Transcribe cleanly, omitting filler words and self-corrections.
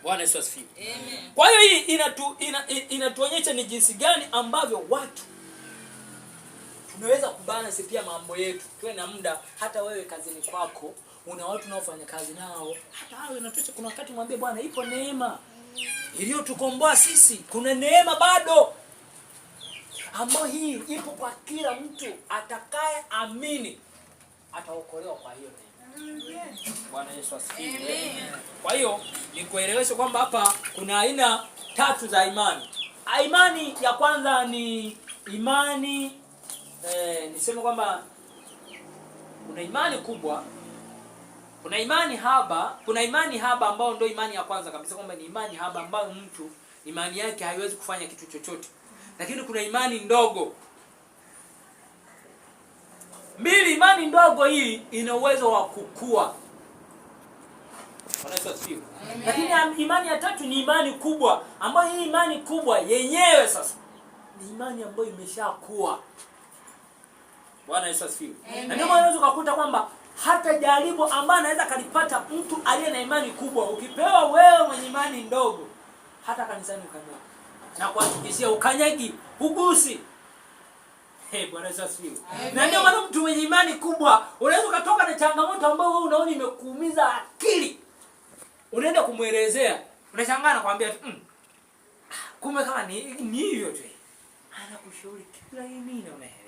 Bwana Yesu asifiwe. Amen. Kwa hiyo hii inatuonyesha ni jinsi gani ambavyo watu tunaweza kubalance pia mambo yetu. Tuwe na muda, hata wewe kazini kwako una watu unaofanya kazi nao, hata hao inatosha. Kuna wakati mwambie, "Bwana, ipo neema iliyotukomboa sisi, kuna neema bado ambayo hii ipo kwa kila mtu atakaye amini ataokolewa kwa hiyo neema." Bwana Yesu asifiwe. Amen. Kwa hiyo nikueleweshe kwamba hapa kuna aina tatu za imani. Imani ya kwanza ni imani, niseme kwamba kuna imani kubwa, kuna imani haba, kuna imani haba ambayo ndio imani ya kwanza kabisa, kwamba ni imani haba ambayo mtu imani yake haiwezi kufanya kitu chochote. Lakini kuna imani ndogo. Mbili, imani ndogo hii ina uwezo wa kukua. Bwana Yesu asifiwe. Lakini imani ya tatu ni imani kubwa, ambayo hii imani kubwa yenyewe sasa ni imani ambayo imeshakuwa. Bwana Yesu asifiwe. Na ndio maana unaweza ukakuta kwamba hata jaribu ambayo anaweza kalipata mtu aliye na imani kubwa, ukipewa wewe mwenye imani ndogo, hata kanisani ukanyagi. Na kuhakikishia ukanyagi, hugusi. Hey, Bwana Yesu asifiwe. Na ndio maana mtu mwenye imani kubwa unaweza ukatoka na changamoto ambayo wewe unaona imekuumiza akili. Unaenda kumwelezea, unashangaa anakuambia tu, "Kumbe kama ni hivyo tu." Anakushauri kila nini unaelewa.